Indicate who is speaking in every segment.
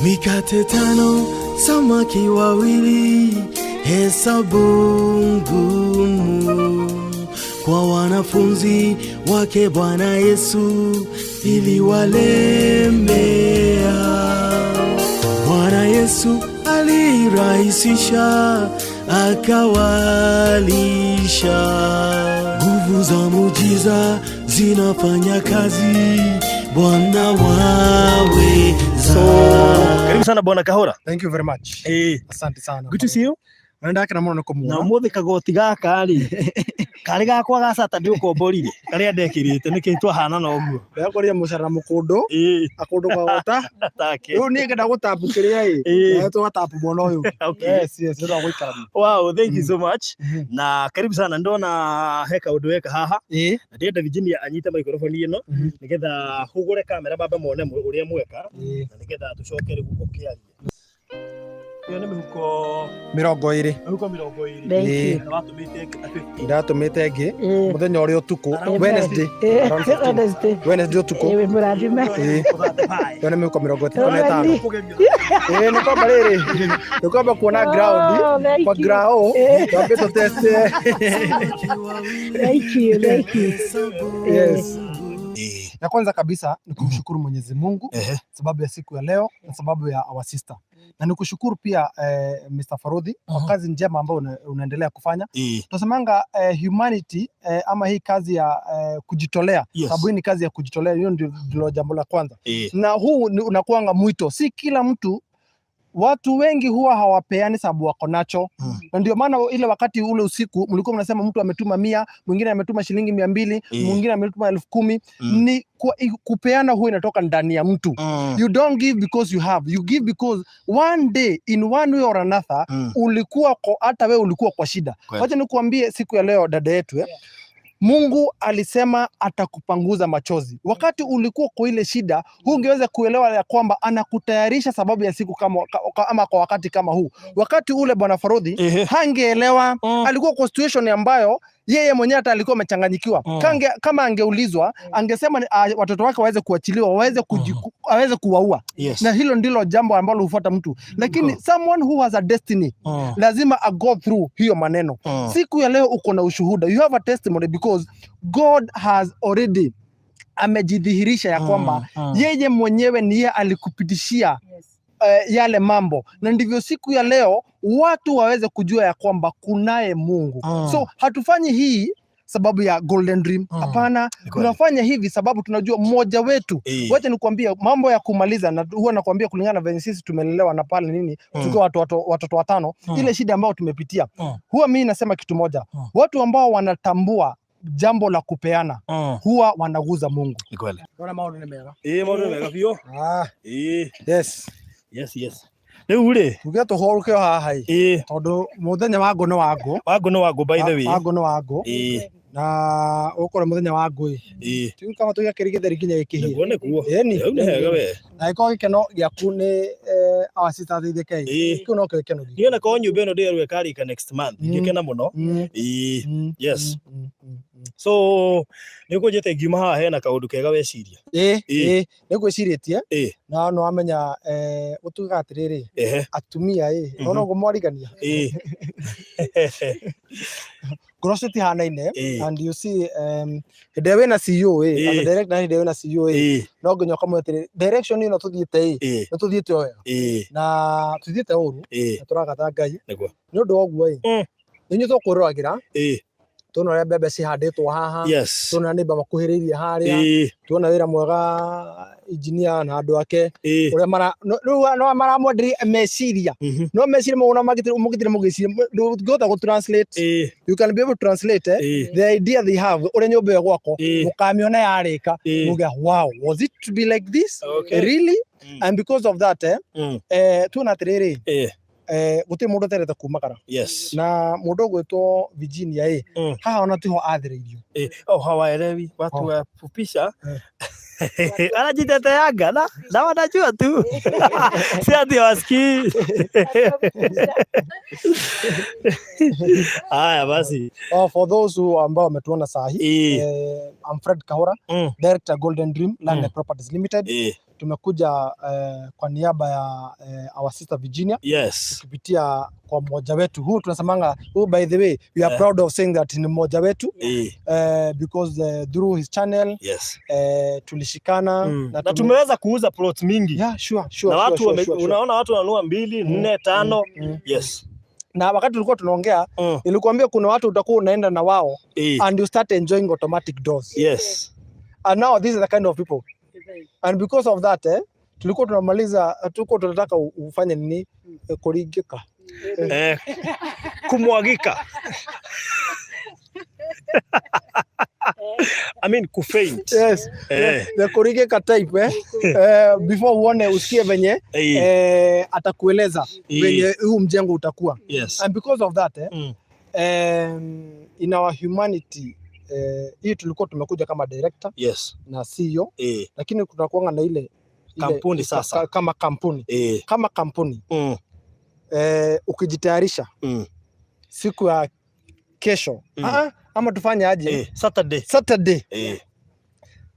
Speaker 1: Mikate tano, samaki wawili, hesabu ngumu kwa wanafunzi wake Bwana Yesu iliwalemea. Bwana Yesu alirahisisha, akawalisha. Nguvu za muujiza zinafanya kazi, Bwana waweza.
Speaker 2: So, karibu sana Bwana Kahora.
Speaker 3: Thank you very much. Asante sana.
Speaker 2: Good to see you.
Speaker 3: Na ndakena muno nĩ
Speaker 2: Na
Speaker 3: kũmuona.
Speaker 2: umuthi kagoti gaka rĩ, karĩ gakwa ga Saturday ũkomborire, karĩa ndekĩrĩte nĩkĩ twahana na ũguo.
Speaker 3: Ndakorire mũcara mũkũndũ, akũndũ kagota.
Speaker 2: Take.
Speaker 3: Rĩu niĩ ngenda gũtapu kĩrĩa ĩ. Nawe tũgatapu mwena ũyũ.
Speaker 2: Okay.
Speaker 3: Yes, nĩ ũndũ wa gũikarania.
Speaker 2: Wow, thank you so much. Na karibu sana, ndona he kaũndũ weka haha. Na ndĩrenda Virginia anyite microphone ĩno nĩgetha hũgũre kamera bambe mone ũrĩa mweka na nĩgetha tũcoke rĩu ũkĩarie. Ĩyo nĩ mĩhuko
Speaker 3: 20.
Speaker 2: Mĩhuko 20.
Speaker 4: Thank you.
Speaker 2: Na watũmĩte ĩngĩ ta 50.
Speaker 3: Ndatũmĩte ĩngĩ mũthenya ũrĩa ũtukũ,
Speaker 2: Around
Speaker 3: Wednesday. Around 15.
Speaker 4: Wednesday.
Speaker 3: Wednesday ũtukũ.
Speaker 4: Wĩ mũrathime.
Speaker 3: Ĩyo nĩ mĩhuko 35. Nĩ kwamba rĩrĩ, nĩ kwamba kuona ground,
Speaker 4: Oh, thank
Speaker 3: kwa
Speaker 4: you.
Speaker 3: ground, twambe tũteste.
Speaker 4: Thank you, thank you.
Speaker 3: Yes. Ya kwanza kabisa ni kumshukuru Mwenyezi Mungu sababu ya siku ya leo na sababu ya our sister, na nikushukuru pia Mr. Farudhi kwa kazi njema ambayo unaendelea kufanya. Tunasemanga humanity ama hii kazi ya kujitolea, sababu hii ni kazi ya kujitolea. Hiyo ndilo jambo la kwanza, na huu ni unakuanga mwito, si kila mtu. Watu wengi huwa hawapeani sababu wako nacho, na ndio maana ile wakati ule usiku mlikuwa mnasema mtu ametuma 100, mwingine ametuma shilingi 200, mwingine ametuma 10,000. Ni kupeana huwa inatoka ndani ya mtu. You don't give because you have, you give because one day in one way or another ulikuwa kwa, hata wewe ulikuwa kwa shida. Wacha nikuambie siku ya leo dada yetu, Mungu alisema atakupanguza machozi. Wakati ulikuwa kwa ile shida, hungeweza kuelewa ya kwamba anakutayarisha sababu ya siku kama, ama kwa wakati kama huu. Wakati ule Bwana Farudhi hangeelewa, alikuwa kwa situation ambayo yeye mwenyewe hata alikuwa amechanganyikiwa. Kama angeulizwa, angesema watoto wake waweze kuachiliwa, waweze kuwaua. Na hilo ndilo jambo ambalo hufuata mtu. Lakini someone who has a destiny lazima a go through hiyo maneno. Siku ya leo uko na ushuhuda. You have a testimony because God has already amejidhihirisha ya kwamba yeye mwenyewe ni yeye alikupitishia yale mambo, na ndivyo siku ya leo watu waweze kujua ya kwamba kunaye Mungu. So hatufanyi hii sababu ya Golden Dream, hapana. Tunafanya hivi sababu tunajua mmoja wetu. Wacha nikuambie mambo ya kumaliza, na huwa nakuambia kulingana na venye sisi tumelelewa na pale nini, tukiwa watoto watano, ile shida ambayo tumepitia. Huwa mimi nasema kitu moja, watu ambao wanatambua jambo la kupeana huwa wanaguza Mungu.
Speaker 2: Ni kweli.
Speaker 3: Naona maono ni mega.
Speaker 2: Maũndũ nĩ mega biũ.
Speaker 3: Yes.
Speaker 2: Yes, yes. Rĩu rĩ,
Speaker 3: Tuge tũhũrũke haha ĩ. Tondũ mũthenya wa ngũ nĩ wa ngũ.
Speaker 2: Wa ngũ nĩ wa ngũ, by the way.
Speaker 3: Wa ngũ nĩ wa ngũ. Na ũkorwo mũthenya wa ngũ ĩ. Tiũ kama tũgĩakĩria gĩtheri nginya gĩkĩhĩe.
Speaker 2: Nĩguo, nĩguo.
Speaker 3: Ĩni.
Speaker 2: Rĩu nĩ hega we.
Speaker 3: Na ĩkorwo gĩkeno gĩaku nĩ our sister ateithĩke ĩ. Kĩu nokĩo gĩkeno gitũ.
Speaker 2: Niĩ ona korwo nyũmba ĩno ndĩrerwo ĩkarĩka next month, ingĩkena mũno. Yes. So, nĩ ũkũnjĩte ngiuma haha hena kaũndũ kega weciria.
Speaker 3: Nĩ ngwĩcirĩtie. Na nĩ wamenya, gũtuĩkaga atĩrĩrĩ, atumia ĩ, nona ũguo mwarigania. Ngoro citihanaine. And you see, hĩndĩ ĩrĩa wĩna CEO ĩ, as a director, hĩndĩ ĩrĩa wĩna CEO ĩ, no nginya ũkamwĩra atĩrĩrĩ, direction ĩno tũthiĩte ĩ, nĩ tũthiĩte o wega. Na tũthiĩte ũru, na tũragatha Ngai.
Speaker 2: Nĩguo.
Speaker 3: Nĩ ũndũ wa ũguo ĩ, nĩ inyuĩ tũkwĩroragĩra. Tuona ũrĩa mbembe cihandĩtwo haha. Tuona nĩmba makuhĩrĩirie harĩa. Tuona wĩra mwega engineer na andũ ake. Ũrĩa mara, no, rĩu no maramwenderia meciria. No meciria mau ona mũgĩtire mũgĩciria, ndũngĩhota gũ translate. You can be able to translate, the idea they have, ũrĩa nyũmba ĩyo gwakwo, mũkamĩona yarĩka, muge, wow, was it to be like this? Really? And because of that, tuona atĩrĩrĩ, gũtirĩ mũndũ ũterete kumagara. Na mũndũ ũgwĩtwo Virginia ĩ, haha ona tiho athĩrĩirio.
Speaker 2: Oh, hawaelewi watu wa fupisha. Anajiteteanga na wanajua tu. Si ati hawasikii. Haya basi.
Speaker 3: Oh, for those who ambao wametuona saa hii, I'm Fred Kahora, Director Golden Dream Land and Properties Limited. Tumekuja kwa niaba ya our sister Virginia. Kupitia kwa mmoja wetu huu tunasemanga huu, by the way, we are proud of saying that ni mmoja wetu because through his channel tulishikana
Speaker 2: Na tumeweza kuuza plots mingi.
Speaker 3: Yeah, sure,
Speaker 2: Na watu unaona watu wananunua 2, 4, 5. Yes.
Speaker 3: Na wakati tulikuwa tunaongea nilikuambia kuna watu utakuwa unaenda na wao and you start enjoying automatic doors. And now this is the kind of people. And because of that tulikuwa tunamaliza, tulikuwa tunataka ufanye nini, kuringika.
Speaker 2: Kumwagika. I mean kufaint.
Speaker 3: Yes. The kuringika type before uone usikie venye atakueleza venye huu mjengo utakuwa. And because of that in our humanity hii tulikuwa tumekuja kama director na CEO, lakini tunakuanga na ile
Speaker 2: kampuni sasa.
Speaker 3: Kama kampuni. Kama kampuni. Ukijitayarisha siku ya kesho ama tufanye aje?
Speaker 2: Saturday.
Speaker 3: Saturday.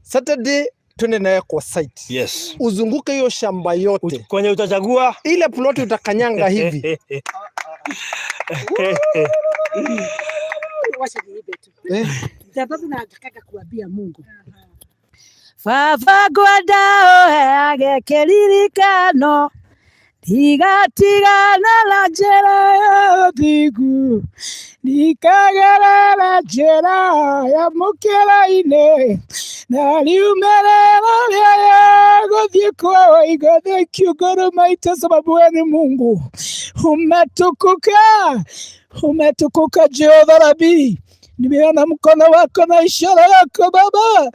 Speaker 3: Saturday twende naye kwa site. Uzunguke hiyo shamba yote.
Speaker 2: Kwenye utachagua
Speaker 3: ile plot utakanyanga hivi.
Speaker 4: Sababu nataka kuambia Mungu. Baba ngwenda ũheage kĩririkano ndigatigana na njĩra ya ũthingu ndikagerera njĩra ya mũkĩra-inĩ na riumĩrĩra rĩa ya gũthiĩ kwa waiga. Thank you God Almighty, sababu wewe ni Mungu. Umetukuka, umetukuka Jehova Rabi. Nimeona mkono wako na ishara yako Baba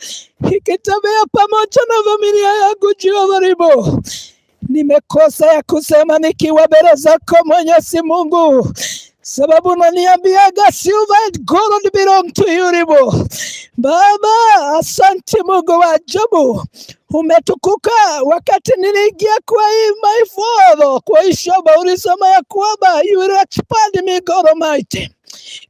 Speaker 4: ikitembea pamoja na familia yangu Jehova Ribo. Nimekosa ya kusema nikiwa mbele zako Mwenyezi Mungu, sababu unaniambiaga silver and gold belong to you Ribo. Baba, asante Mungu wa ajabu, umetukuka. Wakati niliingia kwa hii my father, kwa hii shamba ulisema ya kwamba you will expand me God Almighty,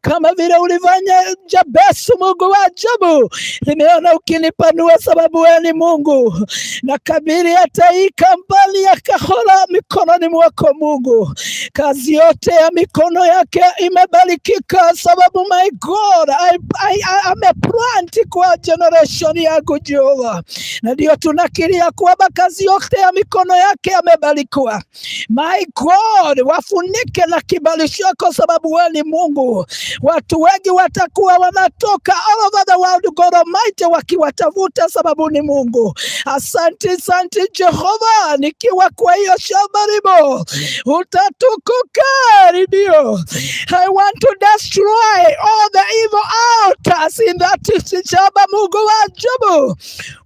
Speaker 4: kama vile ulifanya Jabesi. Mungu wa ajabu, nimeona ukinipanua sababu wewe ni Mungu. Nakabili hata hii kampani ya Kahora mikononi mwako Mungu. Kazi yote ya mikono yake imebarikika sababu my God, ameplant kwa generation yangu Jehova, na ndio tunakiria kwamba kazi yote ya mikono yake amebarikiwa. My God, wafunike na kibali chako sababu wewe ni Mungu. Watu wengi watakuwa wanatoka all over the world God Almighty wakiwatafuta sababu ni Mungu. Asante, asante Jehova, nikiwa kwa hiyo shamba Ribo utatukuka ndio. I want to destroy all the evil altars in that shamba Mungu wa ajabu.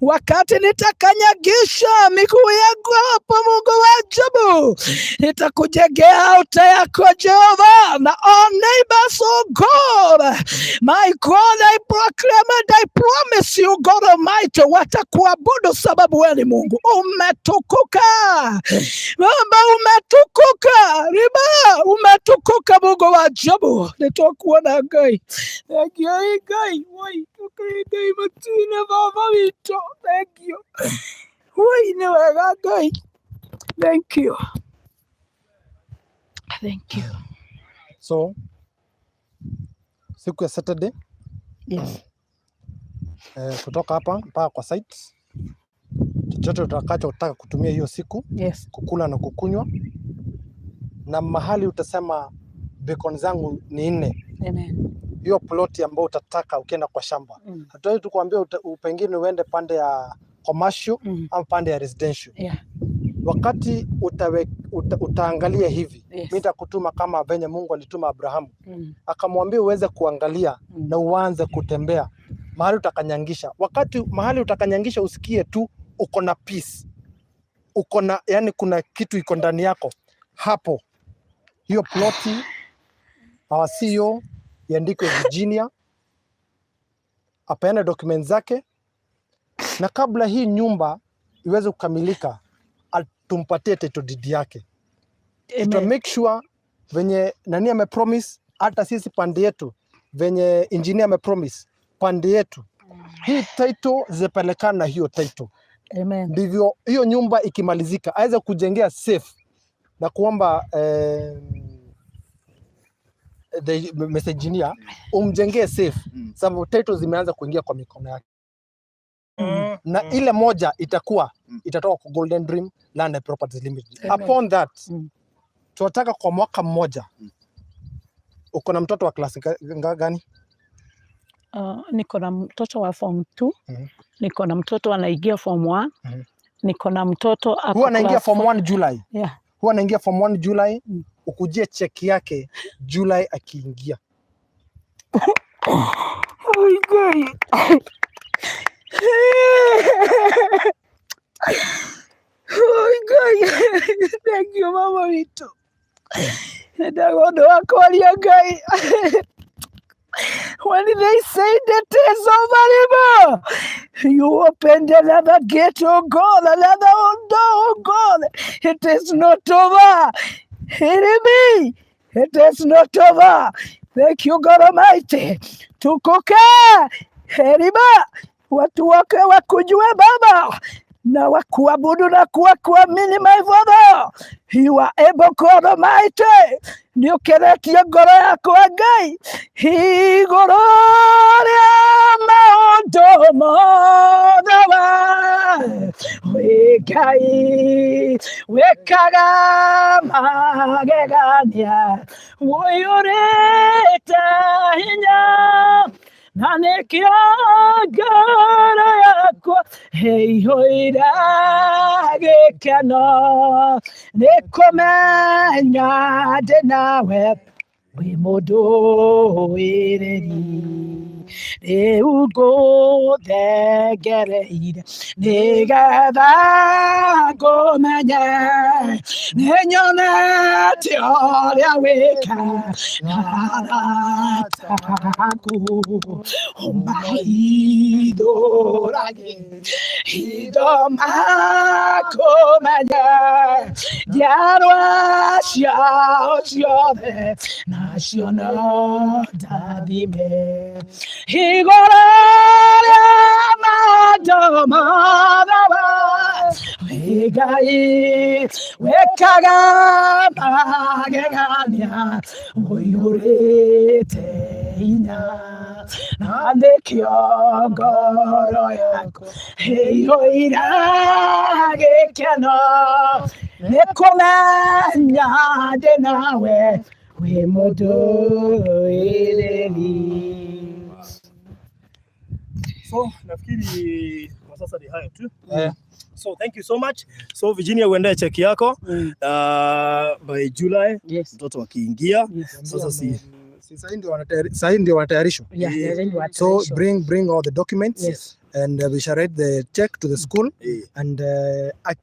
Speaker 4: Wakati nitakanyagisha miguu yangu hapo Mungu wa ajabu, nitakujengea altar yako Jehova na all neighbors, oh God. My God, I proclaim and I promise you God Almighty, watakuabudu sababu wewe ni Mungu. Umetukuka Baba, umetukuka Riba, umetukuka Mungu wa ajabu. Nitakuona Ngai. Thank you Ngai. Woi, Ngai matune Baba witũ. Thank you. Woi, nĩ wega Ngai. Thank you. Thank you.
Speaker 3: So siku ya Saturday kutoka hapa mpaka kwa site, chochote utakachotaka kutumia hiyo siku kukula na kukunywa, na mahali utasema bacon zangu ni 4.
Speaker 4: Amen.
Speaker 3: Hiyo ploti ambayo utataka ukienda kwa shamba. Hatuwezi tukuambia pengine uende pande ya commercial ama pande ya residential. Wakati utaangalia hivi, mimi nitakutuma kama venye Mungu alituma Abrahamu. Akamwambia uweze kuangalia na uanze kutembea mahali utakanyangisha. Wakati mahali utakanyangisha usikie tu uko na peace. Uko na, yani kuna kitu iko ndani yako. Hapo hiyo ploti our CEO iandikwe Virginia, apeane documents zake, na kabla hii nyumba iweze kukamilika tumpatie title deed yake. Tuta make sure venye nani amepromise, hata sisi pande yetu venye engineer amepromise pande yetu, hii title zipelekana na hiyo title.
Speaker 4: Amen.
Speaker 3: Ndivyo hiyo nyumba ikimalizika aweze kujengea safe na kuomba the Mr. Engineer umjengee safe, sababu title zimeanza kuingia kwa mikono yake na ile moja itakuwa itatoka kwa Golden Dream Land and Properties Limited.
Speaker 4: Amen.
Speaker 3: Upon that tunataka kwa mwaka mmoja. Uko na mtoto wa klasi gani?
Speaker 4: Niko na mtoto wa form 2. Niko na mtoto anaingia form 1. Niko na mtoto ako
Speaker 3: Huwa anaingia
Speaker 4: class
Speaker 3: form
Speaker 4: 4.
Speaker 3: 1 July.
Speaker 4: Yeah.
Speaker 3: Huwa anaingia form 1 July. Ukujie cheki yake July akiingia.
Speaker 4: Oh, God. Oh, God. Thank you, mama witu. Ndagwo wakwaria Ngai. When they say that is over, you opened another gate, oh God, another door, oh God. It is not over. Hear me. It is not over. Thank you, God Almighty. Tukuke heriba, watu wake wakujue Baba na wakuabudu na kuwakuamini, my Father. You are able, God Almighty. Nĩũkeretie ngoro yakwa Ngai igũrũ rĩa maũndũ mothe wĩ Ngai wĩkaga magegania ũiyũrĩte hinya na nĩkĩo ngoro yakwa ĩiyũire gĩkeno nĩ kũmenya ndĩ nawe wĩ mũndũ wĩrĩri rĩu ngũthengereire nĩgetha ngũmenye nĩnyonete ũrĩa wĩkaga arata aku ũmahithũrage hitho makũmenye njiarwa ciao ciothe nacio no ndathime igũrũ rĩa maũndũ mothe wĩ Ngai wĩkaga magegania ũiyũrĩte hinya na nĩkĩo ngoro yakwa ĩiyũire gĩkeno nĩ kũmenya ndĩ nawe wĩ mũndũ wĩrĩri.
Speaker 2: So nafikiri kwa sasa ni hayo tu. So thank you so much. So Virginia, uendee cheki yako by July.
Speaker 4: Yes.
Speaker 2: Mtoto akiingia.
Speaker 4: Yes.
Speaker 2: Sasa si
Speaker 3: Sahii ndio wanatayarishwa.
Speaker 4: Yeah, yeah,
Speaker 3: So bring all the documents.
Speaker 4: Yes.
Speaker 3: And we shall write the check to the school. And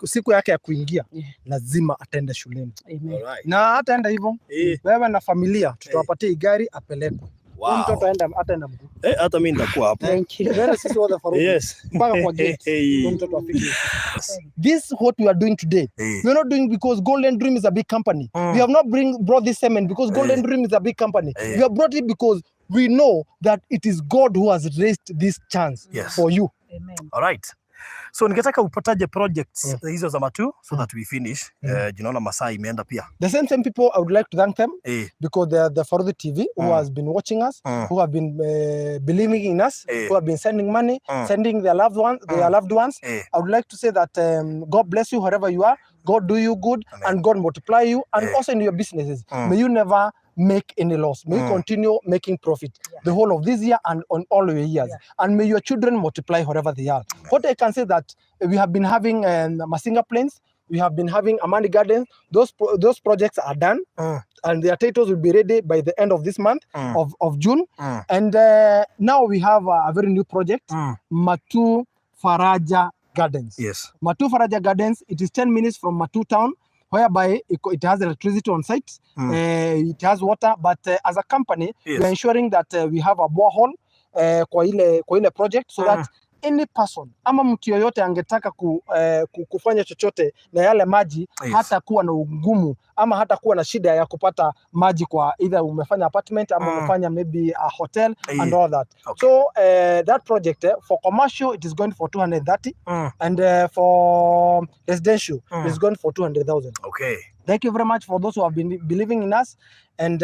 Speaker 3: siku yake ya kuingia lazima atende shuleni.
Speaker 4: Amen.
Speaker 2: Alright.
Speaker 3: Na hataenda hivyo. Wewe na familia tutawapatia gari apelekwe.
Speaker 2: Wow.
Speaker 3: Mtoto ataenda mguu.
Speaker 2: Hata mimi nitakuwa hapo.
Speaker 4: Thank you.
Speaker 3: Wewe sisi wote Faruku.
Speaker 2: Yes.
Speaker 3: Mpaka kwa gate. Mtoto afike. This what we are doing today. We are not doing because Golden Dream is a big company. We have not brought this cement because Golden Dream is a big company. We have brought it because we know that it is God who has raised this chance for you.
Speaker 4: Amen.
Speaker 2: All right. So ningetaka upataje projects hizo za Matuu so that we finish. Jinaona masaa imeenda pia.
Speaker 3: The same people, I would like to thank them because they are the Faruthi TV who has been watching us, who have been believing in us, who have been sending money, sending their loved ones, their loved ones. I would like to say that God bless you wherever you are. God do you good.
Speaker 2: Amen.
Speaker 3: And God multiply you, and also in your businesses. May you never make any loss. May you continue making profit the whole of this year and on all your years. And may your children multiply wherever they are. What I can say that we have been having Masinga Plains, we have been having Amani Gardens. Those projects are done, and their titles will be ready by the end of this month of June. And now we have a very new project, Matuu Faraja Gardens.
Speaker 2: Yes.
Speaker 3: Matuu Faraja Gardens, it is 10 minutes from Matuu town, whereby it has electricity on site, it has water, but as a company, we are ensuring that we have a borehole kwa ile project, so that Any person ama mtu yoyote angetaka kufanya chochote na yale maji, hata kuwa na ugumu ama hata kuwa na shida ya kupata maji kwa either umefanya apartment ama umefanya maybe a hotel and all that. So that project, for commercial it is going for 230 and for residential it's going for 200,000. Thank you very much for those who have been believing in us and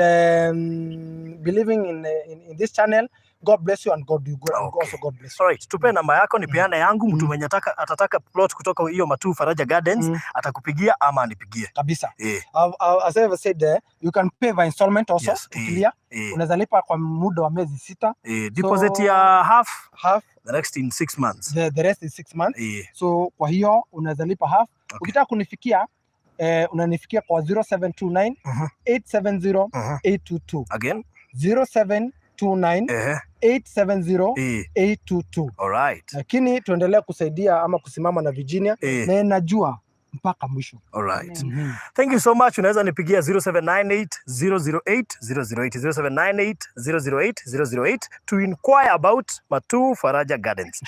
Speaker 3: believing in this channel. God bless you and God do good and also God bless you.
Speaker 2: Alright, tupe namba yako nipeane yangu. Mtu mwenye atataka plot kutoka hiyo Matuu Faraja Gardens atakupigia ama anipigie.
Speaker 3: Kabisa. As I have said there, you can pay by installment also. Clear. Unaweza lipa kwa muda wa miezi 6.
Speaker 2: Deposit
Speaker 3: So,
Speaker 2: ya half,
Speaker 3: half,
Speaker 2: the next in 6 months.
Speaker 3: The rest is 6 months. So kwa hiyo unaweza lipa half. Ukitaka kunifikia, unanifikia kwa 0729 870 822.
Speaker 2: Again?
Speaker 3: 0729 870 822.
Speaker 2: Alright.
Speaker 3: Lakini tuendelee kusaidia ama kusimama na Virginia na najua mpaka mwisho.
Speaker 2: Alright. Thank you so much. Unaweza nipigia 0798 008 008, 0798 008 008 to inquire about Matuu Faraja Gardens.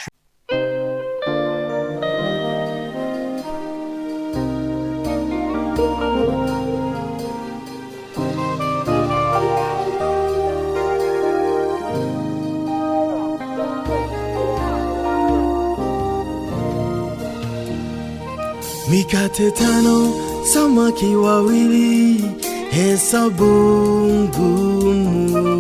Speaker 1: Mikate 5, samaki 2, hesabu ngumu.